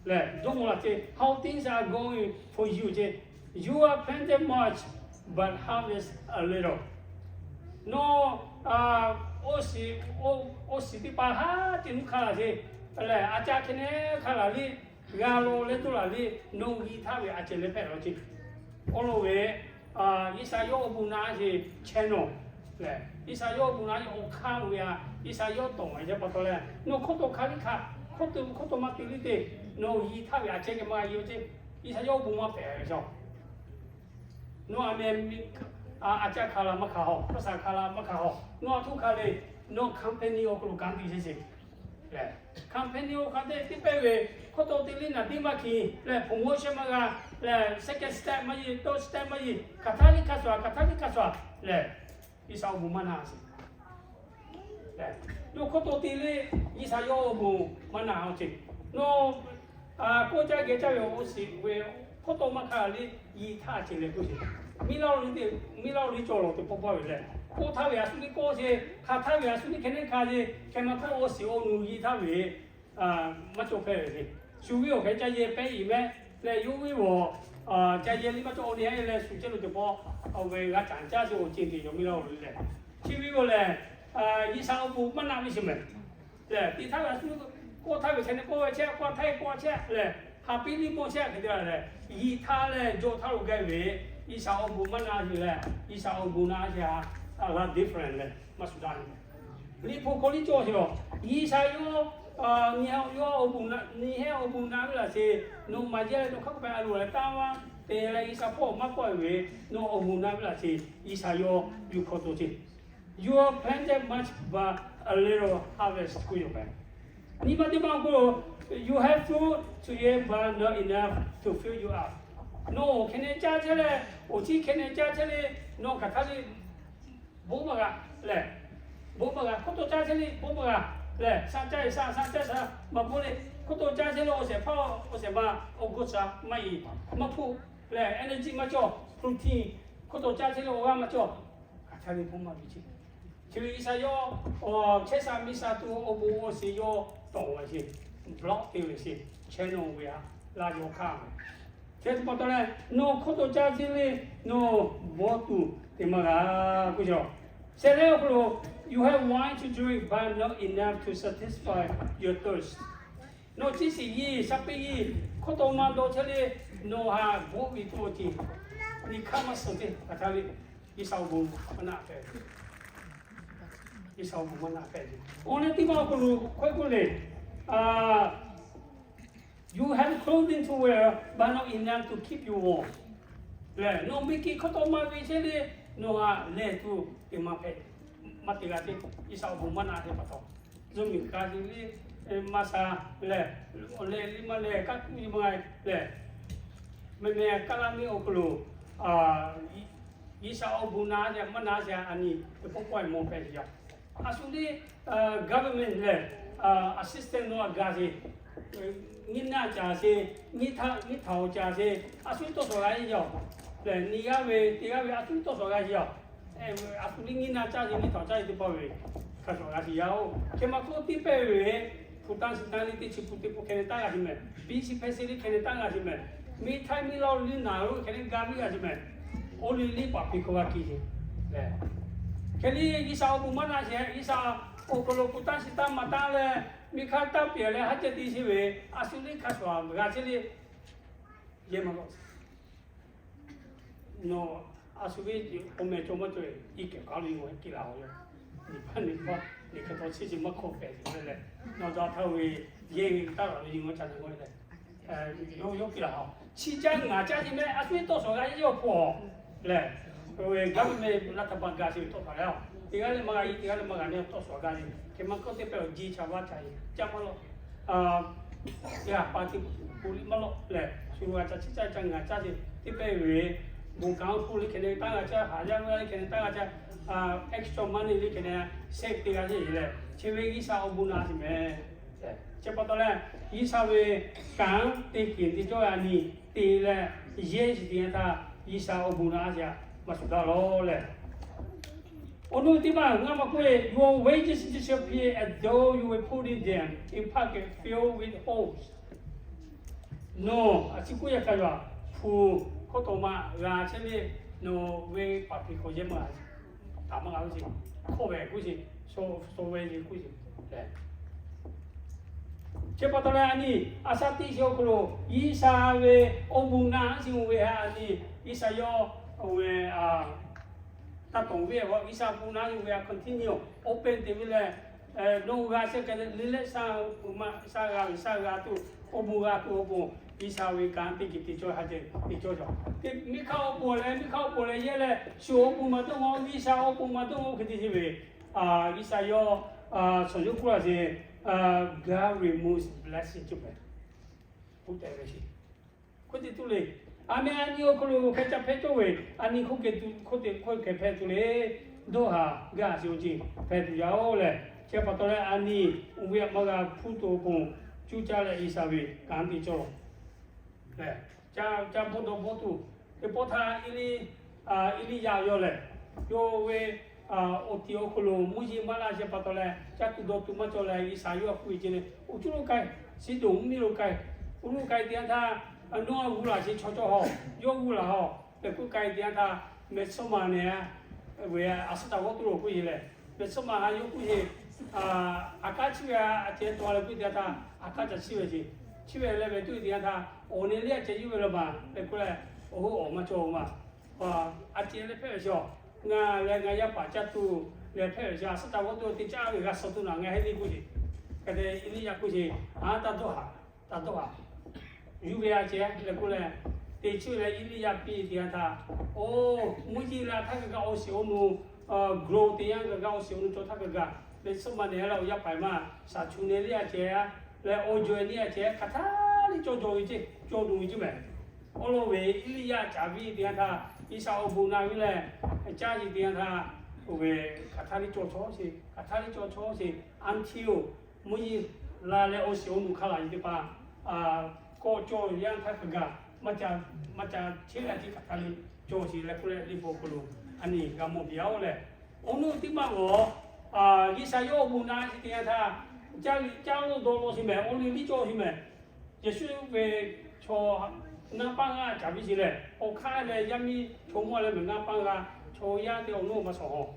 Lehˬ dawˇ mawˬ laꞈ ceˇ, how things are going for you ceˇ, you are planted much but harvest a little. Nawˬ awˬ shiˍ teˇ hpaˍ haˉ te nuˇ hk'a laˬ sheˍ lehˬ, a ca hk'e ne hk'a laˬ liˇ G'a lo leh toˇ laˬ ve, nawˬ g'aˇ htaˇ ve a ceh leh hpehꞈ la ceˇ. Awˬ lawn ve, G'uiˬsha yawˇ awˬ bon naˆ sheˍ chehˇ nawˬ lehˬ, G'uiˬsha yawˇ awˬ bon naˆ sheˍ awˬ hk'aˇ ve a, G'uiˬsha yawˇ tawˍ ve pa taw leh, nawˬ hk'oˆ to hk'a liˇ hk'a, hk'oˆ to hk'oˆ to maˇ te liˇ te, nawˬ g'aˇ htaˇ ve a ceh k'e maˇ g'a yeˬ ceˇ. G'uiˬsha yawˇ awˬ bon maˇ hpehꞈ ve shaw. Nawˬ a meh a caˇ hk'a la maˇ hk'a haw, hpu shaˍ hk'a la maˇ hk'a haw, nawˬ a htoˇ hk'a le, nawˬ company awˬ hk'aw lo kanˉ te sheˍ sheˍ. Lehˬ, company awˬ hk'aw te teˇ pehˇ ve, hk'oˆ to te liˇ naˍ tiˉ maˇ hkiˬ lehˬ, promotion maˇ g'a lehˬ, second step maˇ yeˬ, third step maˇ yeˬ, hk'aˬ htaˇ liˇ hk'a shuˍ, hk'aˬ htaˇ liˇ hk'a shuˍ lehˬ, G'uiˬsha awˬ bon maˇ na sheˍ. Nawˬ hk'oˆ to te liˇ, G'uiˬsha yawˇ awˬ bon maˇ na ceˇ. Nawˬ k'oˆ caˇ geh caˇ ve awˬ shiˍ ve, hk'oˆ to maˇ hk'a liˇ g'aˇ htaˇ a ceh leh k'oˆ sheˍ. Miˇ laˇ-oˬ liˇ te, miˇ laˇ-oˬ liˇ cawˬ lawˬ te pawˆ pawˆ ve lehˬ, k'oˆ htaˇ ve a shu liˇ k'oˆ sheˍ, hk'aˬ htaˇ ve a shu liˇ hkeh neˉ hk'a sheˍ, hkeh ma hk'oˆ awˬ shiˍ awˬ nu g'aˇ htaˇ ve maˇ cawˬ hpehꞈ ve le. Shu ve awˬ hk'e ca yehˬ pehˇ iˍ mehˆ lehˬ, yawˇ ve awˬ ca yehˬ liˇ maˇ cawˬ awˬ ne a leh shu ceh lo te pawˆ, awˬ ve g'a caˍ caˇ sheˍ awˬ ceuˬ te yaw miˇ laˇ-oˬ liˇ lehˬ, chi ve awˬ lehˬ, G'uiˬsha awˬ bon maˇ na ve sheˍ mehˍ. Lehˬ, te htaˇ ve a shu k'oˆ htaˇ ve hkeh neˉ k'oˆ ve chehˇ, k'oˆ htaˇ k'oˆ chehˇ lehˬ, ha piˇ liˇ maˇ chehˇ hk'e te lehˬ, g'aˇ htaˇ leh jawˇ htaˇ lo gaˇ ve, G'uiˬsha awˬ bon maˇ na sheˍ lehˬ, G'uiˬsha awˬ bon na sheˍ a, a la different leh maˇ shuˍ daꞈ ve. Liꞈ hpu hk'aw liˇ cawˬ sheˍ lawˬ, G'uiˬsha yawˇ, nyi ha yawˇ awˬ bon na, nyi hehˉ awˬ bon na ve laˬ sheˍ, nawˬ maˍ jaˇ leh nawˬ hk'a peu-eˬ a loˍ leh taˇ maˇ te leh G'uiˬsha hpawˇ maˇ pawˆ ve, nawˬ awˬ bon na ve laˬ sheˍ, G'uiˬsha yawˇ yuˬ hk'aw to sheˍ. You have planted much, but a little harvest k'oˆ yoˬ mehˍ. Nyi ma teˇ ma k'o, you have food to eat, but not enough to fill you up. Nawˬ hkeh neˉ caˇ chehˇ leh, awˬ ciˉ hkeh neˉ caˇ chehˇ le, nawˬ hk'aˬ htaˇ le, bon maˇ g'a lehˬ, bon maˇ g'a, hk'oˆ to caˇ chehˇ le bon maˇ g'a lehˬ, shaˆ caˇ e shaˆ, shaˆ caˇ shaˆ maˇ bon le, hk'oˆ to caˇ chehˇ le awˬ shehˍ hpaˇ awˬ shehˍ ma awˬ go shaˍ maˇ e, maˇ hpuˆ lehˬ, energy maˇ cawˬ, protein, hk'oˆ to caˇ chehˇ le awˬ g'aˇ maˇ cawˬ. Hk'aˬ htaˇ le bon maˇ g'a ceˇ. Chi ve G'uiˬsha yawˇ chehˇ sha miˇ sha tuˬ awˬ bon awˬ shiˍ yawˇ tawˍ ve sheˍ, block te ve sheˍ, chehˇ nawˬ ve a, laˇ yaw hk'aˇ ve. Chi pa taw leh, nawˬ hk'oˆ to caˇ chehˇ le, nawˬ bawˇ tuˬ te maˇ g'a k'oˆ cawˬ. Shehˍ lehˉ awˬ hk'aw lo, you have wine to drink, but not enough to satisfy your thirst. Nawˬ chi shiˍ yiˇ shaˉ piˇ yiˇ hk'oˆ to maˇ dawˇ chehˇ le, nawˬ haꞈ bawˆ ve tuˬ awˬ ceˬ, nyi hk'aˇ maˇ suh ceˇ. Hk'aˬ htaˇ le, G'uiˬsha awˬ bon maˇ na hpehꞈ ve. G'uiˬsha awˬ bon maˇ na hpehꞈ ve. Awˬ leh teˇ maˇ awˬ hk'aw lo hkawehˇ k'oˆ le, you have clothing to wear, but not enough to keep you warm. Lehˬ, nawˬ miˬ kiˬ hk'oˆ to maˇ ve chehˇ le, nawˬ haꞈ lehˬ tuˬ te maˇ hpehꞈ, maˇ te g'a ceˇ. G'uiˬsha awˬ bon maˇ na hpehꞈ pa taw, zuhꞈ miˬ ka le, maˇ sha lehˬ, awˬ leh le maˇ lehˬ, kaˇ kuˇ le maˇ lehˬ, meh meh kaˇ laˇ miˇ awˬ hk'aw lo G'uiˬsha awˬ bon na sheˍ maˇ na sheˍ a, a nyi teˇ pawˆ pawˆ e mawˬ hpehꞈ ve yoˬ. A shu le, government lehˬ, assistance nawˬ a gaˬ sheˍ, nyiˇ naˆ caˍ sheˍ, nyiˇ htaꞈ nyiˇ htaꞈ awˬ caˍ sheˍ, a shu tawˇ shawˍ g'a yeˬ yoˬ. Lehˬ, nyi g'aˇ ve te g'aˇ ve a shu tawˇ shawˍ g'a yeˬ yoˬ. A shu le nyiˇ naˆ caˇ sheˍ, nyiˇ htaꞈ caˇ sheˍ teˇ pawˆ ve hk'a shawˍ g'a sheˍ yaˇ oˬ. Hk'e maˇ k'oˆ teˇ pehˇ ve, hpu taˇ shiˍ taˇ le teˇ chi hpu teˇ hpu hkeh neˉ taˇ g'a sheˍ mehˍ. Biˇ chi hpehˇ sheˍ le hkeh neˉ taˇ g'a sheˍ mehˍ. Miˇ htaiˇ miˇ laˇ-oˬ liˇ naˍ lo hkeh neˉ ga miˇ g'a sheˍ mehˍ. Oˇ le liˇ paˍ hpeꞈ hk'aw g'a kiˬ sheˍ. Hk'e le G'uiˬsha awˬ bon maˇ na sheˍ, G'uiˬsha awˬ hk'aw lo hpu taˇ shiˍ taˇ maˍ taˇ leh, miˬ hk'aˇ taˇ pehˍ leh haˉ ceh te sheˍ ve, a shu le hk'a shawˍ g'a sheˍ le, yehˇ maˇ lawˬ. Nawˬ a shu ve awˬ meh cawˬ maˇ cawˬ, iˉ kehˬ k'aˉ lo nyi g'awˬ kiˇ la-oˬ yoˬ. Nyi paˇ nyi paˇ, nyi hk'e taw chi chi maˇ hk'awꞈ pehˍ ve leh, nawˬ daꞈ htaˇ ve yehˇ ve taˇ g'aꞈ lo nyi g'awˬ ca nyi g'awˬ leh, yawˇ yawˇ kiˇ la-oˬ. Chi caˇ ngaˬ caˇ nyi meh a shu ve tawˇ shawˍ g'a yeˬ yawˇ hpawˇ lehˬ, ve gaˇ ve meh laˇ htaꞈ pa gaˬ sheˍ ve tawˇ shawˍ g'a-oˬ. Teˇ g'aˇ le maˇ g'a, teˇ g'aˇ le maˇ g'a nehˬ tawˇ shawˍ g'a sheˍ. Hk'e maˇ k'oˆ teˇ pehˇ awˬ jeˇ cha vaˇ ca yeˬ caˇ maˇ lawˬ. Yaꞈ pa teˇ hpu liˇ maˇ lawˆ lehˬ, shu g'a ca chi caˇ ca ngaˬ caˇ sheˍ teˇ pehˇ ve, bon kanˉ hpu le hkeh neˉ taˇ g'a caˇ, haˍ yaˇ g'a le hkeh neˉ taˇ g'a caˇ, extra money le hkeh neˉ sehˆ te g'a sheˍ lehˬ, chi ve G'uiˬsha awˬ bon na sheˍ mehˍ. Chi pa taw leh, G'uiˬsha ve kanˉ te kehˬ te cawˇ a nyi te leh, yehˇ shiˍ te g'a htaˇ G'uiˬsha awˬ bon na sheˍ a, maˇ shuˍ daꞈ lawˬ lehˬ. Awˬ nu teˇ maˇ ngaˇ maˇ k'oˆ ve, your wages disappear as though you were putting them in pocket filled with holes. Nawˬ a ciˉ k'oˆ yaˇ hk'a yaꞈ hpu hkawˇ taw ma g'a chehˇ le, nawˬ ve paˍ hpeꞈ hk'aw yehˇ maˇ g'a, taˍ maˇ g'a k'oˆ sheˍ, hkawˇ ve k'oˆ sheˍ, shaw ve k'oˆ sheˍ lehˬ, Chi pa taw leh a nyi, a shaˉ teˇ chi awˬ hk'aw lo G'uiˬsha ve awˬ bon naˆ chi ve htaꞈ a nyi, G'uiˬsha yawˇ ve taˇ tawˍ ve a, G'uiˬsha awˬ bon naˆ ve a continue open te ve lehˬ, nawˬ g'a shehˍ hk'e le leh sha, sha g'a ve sha g'a tuˬ, awˬ bon g'a tuˬ awˬ pon, G'uiˬsha ve kanˉ teˇ ceuˬ te cawˇ ha ceh te cawˇ cawˬ. Teˇ miˬ hk'aˇ awˬ pon leh miˬ hk'aˇ awˬ pon leh yehˇ leh shu awˬ bon maˇ dawˇ ngaw, G'uiˬsha awˬ bon maˇ dawˇ ngaw hk'e te chi ve, G'uiˬsha yawˇ shawˍ yawˇ k'oˆ laˇ sheˍ, God removes blessing cawˬ ve, k'oˆ tehꞈ ve sheˍ. Hk'oˆ te tuˬ le. A meh a nyi awˬ hk'aw lo hk'e ca hpehꞈ cawˇ ve, a nyi hk'oˆ hk'e tuˬ, hk'oˆ te hk'oˆ hk'e hpehꞈ tuˬ le. Dawˇ haˍ gaˇ sheˍ awˬ ceuˬ hpehꞈ tuˬ yaˇ oˬ lehˬ, chi pa taw leh a nyi oˇ ve htaꞈ maˇ g'a hpuˇ tuˬ awˬ pon, cuˇ caˇ leh G'uiˬsha ve kanˉ te cawˇ lehˬ, ca, ca bawˆ dawˇ bawˆ tuˬ, teˇ pawˆ htaˇ Eˇliˇyaꞈ yawˇ lehˬ, yawˇ ve awˬ tiˍ awˬ hk'aw lo mvuhˇ yeˬ maˇ laˇ sheˍ pa taw leh, caˇ tuˬ dawˇ tuˬ maˇ cawˬ leh, G'uiˬsha yawˇ htaꞈ k'oˆ ve ce le, awˬ cuˇ lo k'ai, shiˍ doˍ mvuhˇ miˬ lo k'ai, awˬ lo k'ai te yanˇ htaˇ, nawˬ g'uˇ laˬ sheˍ chaw cawˇ haw, yawˇ g'uˇ laˬ haw, leh k'oˆ k'ai te yanˇ htaˇ, mehˍ sawˉ ma nehˬ ve a suhˉ taˍ g'awˇ tuˬ lo k'oˆ ve lehˬ, mehˍ sawˉ ma ha yawˇ k'oˆ ve, a kanˉ chiˇ ve a ceh taw leh k'oˆ te yanˇ htaˇ, a kanˉ ca chiˇ ve ce. Chiˇ ve leh ve tuˬ te yanˇ htaˇ, awˬ nehˬ liˇ a ceh yuˇ ve la baˬ leh k'oˆ leh, awˬ hoˉ awˬ maˇ cawˬ ma. A ceh leh hpehꞈ ve chaw, ngaˬ leh ngaˬ yaˇ paˍ caˇ tuˬ leh hpehꞈ ve chaw, a suhˉ taˍ g'awˇ tuˬ teˇ caˇ ve g'a suh tuˬ naˬ ngaˬ heˆ le k'oˆ ce. Hk'e te Eˇliˇyaꞈ k'oˆ ce, a taˇ dawˇ haˍ, taˇ dawˇ haˍ. Yuˇ ve a ceh leh k'oˆ leh, te chiˇ ve leh Eˇliˇyaꞈ piˇ te yanˇ htaˇ, oˇ mvuhˇ yeˬ la htaˇ kaꞈ kaꞈ awˬ shiˍ awˬ nu, grow te yanˇ kaꞈ kaꞈ awˬ shiˍ awˬ nu cawˬ htaˇ kaꞈ kaꞈ, mehˍ sawˉ ma nehˬ la awˬ yaˇ paˍ maˇ shaˍ chu nehˬ liˇ a ceh, leh awˬ jawˬ nehˬ a ceh hk'aˬ htaˇ liˇ cawˇ dawˬ ve ce, cawˇ dawˬ ve ce mehˍ. Awˬ lawn ve Eˇliˇyaꞈ caˍ ve te yanˇ htaˇ, G'uiˬsha awˬ bon naˆ ve lehˬ, caˇ ce te yanˇ htaˇ, oˇ ve hk'aˬ htaˇ liˇ cawˇ chaw ce, hk'aˬ htaˇ liˇ cawˇ chaw ce, until mvuhˇ yeˬ la leh awˬ shiˍ awˬ nu hk'a laˬ ce teˇ hpaˍ kawˆ cawˇ yanˇ htaˇ kaꞈ kaꞈ, maˇ ca, maˇ ca cheˇ g'a ce hk'aˬ htaˇ liˇ cawˇ ce leh k'oˆ leh, liꞈ hpu awˬ hk'aw lo a nyi g'a mawˬ piˇ a oˬ lehˬ, awˬ nu teˇ maˇ g'awˬ, G'uiˬsha yawˇ awˬ bon naˆ ce te yanˇ htaˇ, caˇ liˇ caˇ lo dawˇ law ce mehˍ, awˬ liˇ liˇ cawˇ ce mehˍ. Yeˍsuˆ ve chaw ngaˇ paˆ ngaˇ caˍ piˇ ce lehˬ, awˬ hk'aˇ leh yaˇ miˇ chaw mawˇ leh mehˍ ngaˇ paˆ g'a, chaw yaˇ te awˬ nu maˇ shawˍ haw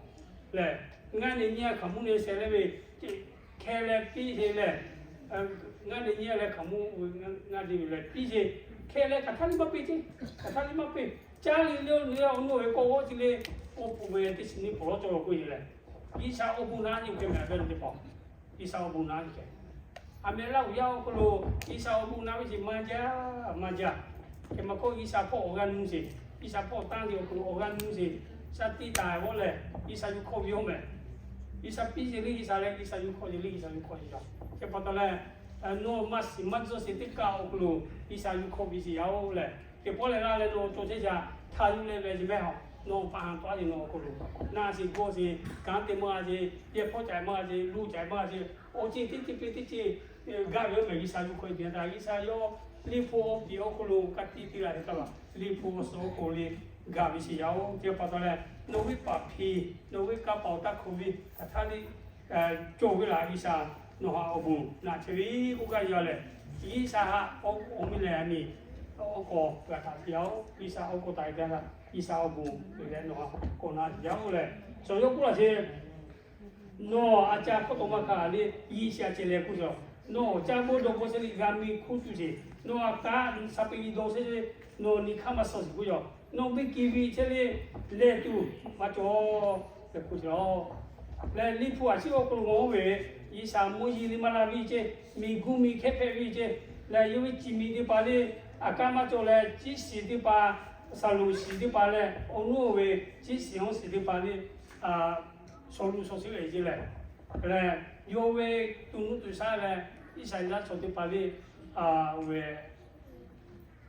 lehˬ, ngaˇ nehˬ nyi a hkaoˍ monˇ nehˬ shehˍ leh ve, hkeh leh piˇ ce lehˬ, ngaˇ nehˬ nyi a leh hkaoˍ monˇ ngaˇ nehˬ ve leh piˇ ce, hkeh leh hk'aˬ htaˇ liˇ maˇ piˇ ce, hk'aˬ htaˇ liˇ maˇ piˇ, caˇ liˇ le le awˬ nu ve kawˆ g'awˇ ce le, oˇ hpu ve teˇ chi nyiˇ pawˍ lawˇ cawˇ lo k'oˆ ce lehˬ, G'uiˬsha awˬ bon naˆ nyi hk'e mehˍ ve teˇ hpaˍ, G'uiˬsha awˬ bon naˆ ce. A meh laˇ uiˍ yaˇ awˬ hk'aw lo G'uiˬsha awˬ bon naˆ ve ce maˇ jaˇ, maˇ jaˇ. Hk'e maˇ k'oˆ G'uiˬsha hpawˇ awˬ g'aˇ nuˇ ce, G'uiˬsha hpawˇ tanˇ ve awˬ hk'aw lo awˬ g'aˇ nuˇ ce, shaˉ tiˇ taˍ vawˆ lehˬ G'uiˬsha yuˬ hkawˇ ve yoˬ mehˍ. G'uiˬsha piˇ ce le G'uiˬsha leh G'uiˬsha yuˬ hkawˇ ce le G'uiˬsha yuˬ hkawˇ ce yaˇ. Hk'e pa taw leh, nawˬ maˇ shiˍ maˇ tzuhˇ sheˍ teˇ kaˆ awˬ hk'aw lo G'uiˬsha yuˬ hkawˇ ve ce yaˇ oˬ lehˬ, teˇ pawˆ leh laˇ leh nawˬ cawˬ chehˇ shaˍ htaˇ yuˬ leh ve ce mehˍ haw, nawˬ paˍ ha tawˆ a ce nawˬ awˬ hk'aw lo naˆ sheˍ gawˇ sheˍ kanˉ te maˇ g'a ce, yehˬ hpawˇ caiˍ maˇ g'a ce, luˇ caiˍ maˇ g'a ce, awˬ ceuˬ teˇ ceuˬ pe teˇ ceuˬ gaˇ ve oˇ mehˍ G'uiˬsha yuˬ hkawˇ ve te yanˇ htaˇ G'uiˬsha yawˇ liˇ hpu awˬ piˍ awˬ hk'aw lo ka tiꞈ te la ve htaˇ kaꞈ, liˇ hpu awˬ suhˍ awˬ hk'aw lo gaˇ ve ce yaˇ oˬ. Hk'e pa taw leh nawˬ ve paˍ hpiˍ, nawˬ ve kanˇ paˍ awˬ taˇ hkawˇ ve hk'aˬ htaˇ liˇ cawˬ ve laˬ G'uiˬsha nawˬ htaꞈ awˬ bon naˆ chehˇ ve k'oˆ gaˇ yaˇ lehˬ, G'uiˬsha htaꞈ awˬ miˇ lehˬ a nyi awˬ kawꞈ g'a taˍ ve yaˇ oˬ. G'uiˬsha awˬ kawꞈ taˍ ve te yanˇ htaˇ G'uiˬsha awˬ bon ve leh nawˬ htaꞈ kawꞈ naˆ ve yaˇ oˬ lehˬ, shawˍ yawˇ k'oˆ laˇ sheˍ. Nawˬ a ca hkawˇ tawꞈ maˇ hkanˍ le, G'uiˬsha ceh leh k'oˆ ce, nawˬ ca bawˆ dawˇ bawˆ chehˇ le g'a miˇ hkuˇ tuˬ sheˍ, nawˬ a kaꞈ sha pe nyi dawˇ chehˇ le, nawˬ nyi hk'aˇ maˇ suh sheˍ k'oˆ ce, nawˬ biˇ kiˍ ve chehˇ le, leh tuˬ maˇ cawˬ tehꞈ k'oˆ ce la. Leh liˇ hpu a ciˉ awˬ hk'aw lo g'awˇ ve, G'uiˬsha mvuhˇ yeˬ le maˇ laˇ ve ce, miˬ guˇ miˬ hkehˇ hpehꞈ ve ce, leh yawˇ ve ciˬ miˬ teˇ hpaˍ le, a kaˉ maˇ cawˬ leh ciˉ shiˍ teˇ hpaˍ, saˍ loˍ shiˍ teˇ hpaˍ leh awˬ nuˇ oˇ ve ciˉ shiˍ awˬ shiˍ teˇ hpaˍ le, shaw luˇ shaw shiˍ ve ce lehˬ, leh yawˇ ve tuˬ nuˇ tuˬ shaˉ leh Iˉsaˍreˍlaˆ chaw teˇ hpaˍ le, oˇ ve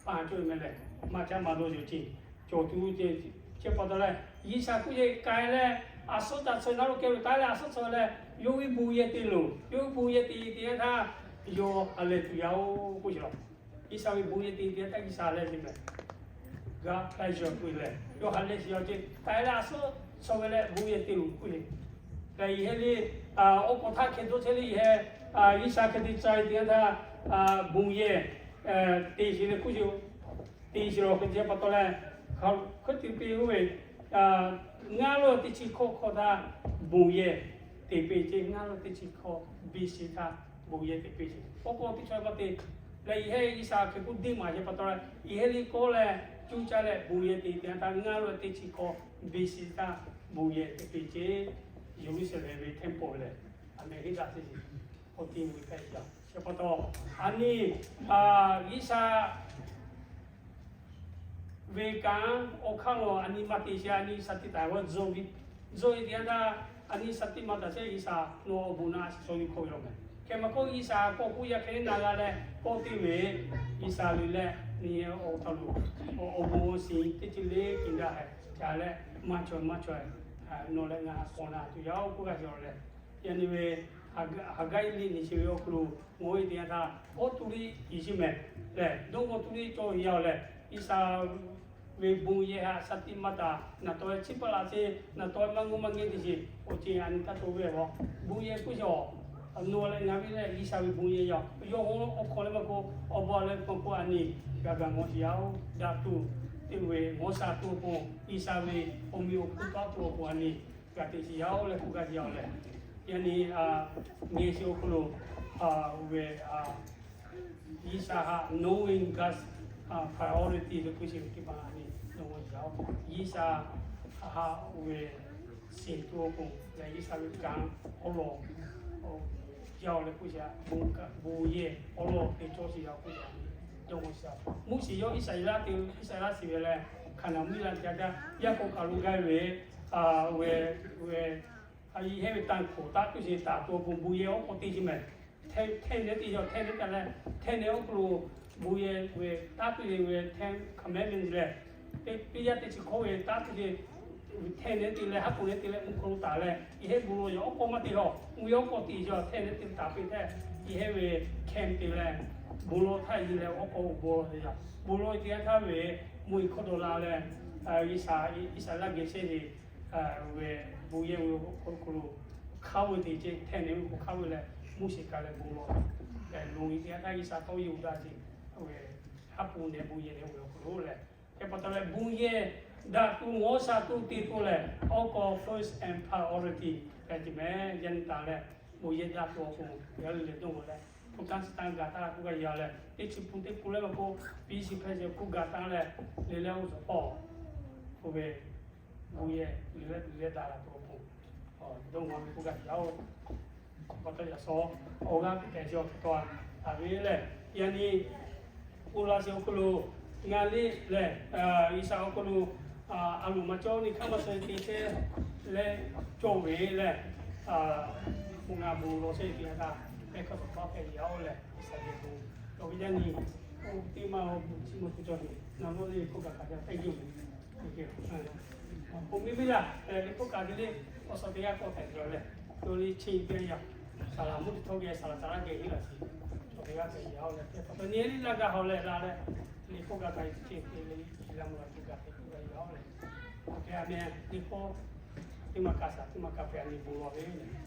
paˇ cawˇ ve meh lehˬ, maˇ caˉ maˇ dawˇ yoˬ ce, cawˬ tuˬ ce. Chi pa taw leh G'uiˬsha k'oˆ ce, k'ai leh a suhˉ ca suh naˉ lo keh lo taˉ leh a suhˉ suh leh, yawˇ ve bon yehˬ te loˬ. Yawˇ ve bon yehˬ te te yanˇ htaˇ, yawˇ ha lehˬ tuˬ yaˇ oˬ k'oˆ ce la. G'uiˬsha ve bon yehˬ te te yanˇ htaˇ G'uiˬsha ha lehˬ ce meh. God pleasure k'oˆ leh, yawˇ ha lehˬ shiˍ yaˇ ce, k'ai leh a suhˉ suh ve leh bon yehˬ te loˬ k'oˆ ce. Leh yehˬ le, awˬ k'awꞈ htaˇ hk'e dawˇ chehˇ le yehˬ, G'uiˬsha hk'e te ca te yanˇ htaˇ, bon yehˬ te shiˍ leh k'oˆ ce, te shiˍ lawˬ hk'e te pa taw leh, hk'e te piˇ oˇ ve, ngaˇ lawˇ teˇ chi hkawˇ hkawˇ htaˇ bon yehˬ te piˇ ce, ngaˇ lawˇ teˇ chi hkawˇ B C htaˇ bon yehˬ teꞈ piˇ sheˍ. Oˇ k'o teˇ chaw maˇ te leh, Yeˍsaˍ hk'e k'o deˇ maˍ yehˬ pa taw leh, Yeˍsaˍ liꞈ k'oˆ leh cuˇ caˇ leh bon yehˬ teꞈ te htaˇ, ngaˇ lo teˇ chi hkawˇ biˇ sheˍ htaˇ bon yehˬ teꞈ piˇ ceˇ. Yeˍruˆsaˍlehnˍ ve temple lehˬ, aˬ mehˍ heˆ daꞈ teˇ shiˍ, k'awꞈ te ve hpehꞈ yaˇ. Chi pa taw, aˬ nyi G'uiˬsha ve kanˉ awˬ hk'aˇ lo aˬ nyi maˇ te sheˍ. Aˬ nyi shaˍ tiꞈ taˍ ve, zuhˆ ve teˇ yanˇ htaˇ, aˬ nyi shaˍ tiꞈ maˇ taˍ sheˍ. G'uiˬsha nawˬ awˬ bon naꞈ a shiˍ chaw nyi hk'oˆ ve law mehˍ. Hk'e maˇ k'oˆ, G'uiˬsha k'awꞈ k'oˆ yaˇ hk'e le na g'a leh k'oˆ te ve, G'uiˬsha ve lehˬ nyi awˬ hk'aw lo awˬ bon awˬ shiˍ teˇ ceuˬ le kiˬ daꞈ hehꞈ ca leh maˇ chaweh maˇ chaweh nawˬ leh ngaˬ k'awꞈ na tuˬ yaˇ oˬ k'oˆ g'a ve awˬ lehˬ, yaꞈ nyi ve Haˍgaˆ liꞈ nyi chi ve awˬ hk'aw lo mawˬ ve teˇ yanˇ htaˇ, oˇ tu liˇ yeˬ shiˍ mehˍ lehˬ, dawˇ g'awˇ tu liˇ cawˬ ve yaˇ lehˬ, G'uiˬsha ve bon yehˬ htaꞈ shaˍ tiꞈ maˇ taˍ, naˬ tawˆ ve chi paˆ laꞈ sheˍ, naˬ tawˆ ve maˇ g'uˇ maˇ g'ehˇ teˇ shiˍ, awˬ ceuˬ aˬ nyi taˇ to ve awˬ bon yehˬ k'oˆ sheˍ. Nawˬ leh ngaˬ ve lehˬ G'uiˬsha ve bon yehˬ yaˇ, yawˇ hui awˬ hk'aw leh maˇ k'oˆ, awˬ bon leh maˇ k'oˆ, aˬ nyi g'a gaˬ mawˬ sheˍ yaˇ oˬ. Daꞈ tuˬ teˇ ve mawˬ shaˍ tuˬ awˬ pon, G'uiˬsha ve awˬ meꞈ awˬ hponˇ taw tuˬ awˬ pon aˬ nyi g'a te sheˍ yaˇ oˬ leh k'oˆ g'a ve awˬ lehˬ, yaꞈ nyi ngeh chi awˬ hk'aw lo ve G'uiˬsha htaꞈ knowing God's priority leh k'oˆ sheˍ ve teˇ hpaˍ aˬ nyi dawˇ g'awˇ yaˇ oˬ. G'uiˬsha htaꞈ ve shiˍ tuˬ awˬ pon leh G'uiˬsha ve kanˉ awˬ lawn yaˇ oˬ leh k'oˆ sheˍ, bon yehˬ awˬ lawn te cawˇ sheˍ yaˇ k'oˆ ve aˬ nyi dawˇ g'awˇ sheˍ. Moˉseˍ yawˇ Iˉsaˍreˍlaˆ te, Iˉsaˍreˍlaˆ shiˍ ve leh Hkaˍnanˍ mvuhˇmiˬ la te a kaˇ, yaˇ k'o hk'aˬ lo gaˇ ve ve, ve, a, Yeˍsaˍreˍlaˆ ve tanˇ hkawˍ taˇ tuˬ sheˍ, taˍ tuˬ awˬ pon bon yehˬ oˉ k'awꞈ te sheˍ mehˍ. Hteˇ nehˉ teˇ yaw, hteˇ nehˉ kaꞈ leh, hteˇ nehˉ oˉ k'oˆ lo bon yehˬ ve taˇ tuˬ sheˍ ve Ten Commandment lehˬ, teˇ yaˇ teˇ chi hkawˇ ve taˇ tuˬ sheˍ, hteˇ nehˉ te leh haˉ k'oˍ nehˉ te leh mvuhˇ hk'aw lo taˍ leh, Yeˍsaˍreˍlaˆ bon lawˬ yaꞈ oˉ k'awꞈ maˇ te haw, mvuhˇ yaˇ oˉ k'awꞈ te yaw, hteˇ nehˉ te taˍ piˇ htaˇ, Yeˍsaˍreˍlaˆ ve hteˇ te leh bon lawˬ htaˇ, Yeˍsaˍreˍlaˆ oˉ k'awꞈ bon lawˬ ve yaˇ, bon lawˬ te htaˇ ve mvuhˇ hk'awˇ dawˬ la leh, G'uiˬsha, Iˉsaˍreˍlaˆ geh shehˇ ve ve bon yehˬ ve awˬ hk'aw lo hk'aˇ ve teˇ ceuˬ hteˇ nehˉ ve k'o hk'aˇ ve leh, Moˉseˍ kaꞈ leh bon lawˬ leh, loꞈ e teˇ yanˇ htaˇ G'uiˬsha tawˇ yehˇ uiˍ daꞈ sheˍ ve, haˉ pun nehˉ bon yehˬ nehˉ ve awˬ hk'aw lo lehˬ, hk'e pa taw leh bon yehˬ daꞈ tuˬ mawˬ shaˍ tuˬ te tuˬ lehˬ, awˬ hk'aw first and priority leh te mehˍ. Yaˇ nyi taˍ leh bon yehˬ daꞈ tuˬ awˬ pon yaˇ le leh dawˇ g'awˇ leh, hpu tanˇ chi tanˇ gaˬ taˍ k'oˆ g'a yaˇ leh, teˇ chi pun teˇ pun leh maˇ k'oˆ, piˇ shiˍ hpehꞈ sheˍ k'oˆ gaˬ taˍ leh, le leh oˇ zuhꞈ pawˆ k'oˆ ve bon yehˬ le leh, le leh daꞈ la tuˬ awˬ pon dawˇ g'awˇ ve k'oˆ g'a yaˇ oˬ. Pa taw yaꞈ shawˍ awˬ g'aˇ piˇ hpehꞈ sheˍ awˬ hk'e taw a ve lehˬ, yaꞈ nyi k'oˆ laˇ sheˍ awˬ hk'aw lo ngaˬ le lehˬ, G'uiˬsha awˬ hk'aw lo a loˍ maˇ cawˇ nyi hk'aˇ maˇ suh te chehˇ leh cawˇ ve lehˬ, ngaˬ bon lawˬ chehˇ ve teˇ yanˇ htaˇ, mehˆ hk'aˇ suhˍ hpaˇ hpehꞈ yaˇ oˬ lehˬ, G'uiˬsha geh bon lawˬ ve yaˇ nyi, oˇ teˇ maˇ awˬ bon chi maˇ tu cawˇ ve, ngaˬ lawˇ le k'oˆ gaˬ kaꞈ jaˇ tehꞈ juˇ ve. Oˇ miˇ miˇ laˬ, le k'oˆ kaꞈ te le, awˬ suhˍ teˇ g'aˇ k'awꞈ hpehꞈ tuˬ leh, to le chi teˇ yanˇ, saˍ laꞈ mvuhˇ teˇ htawˇ geh saˍ laꞈ saˍ laꞈ geh heˆ laˬ sheˍ, cawˬ ve g'aˇ hpehꞈ yaˇ oˬ leh, hk'e pa taw nyi le laˇ gaˇ haw leh la leh, le k'oˆ gaˬ kaꞈ ceh te le, chi la mvuh la k'oˆ gaˬ hpehꞈ tuˬ g'a yaˇ oˬ leh, awˬ hk'e a meh le k'oˆ, teˇ maˇ ka shaˍ teˇ maˇ ka hpehꞈ a nyi bon lawˬ ve lehˬ,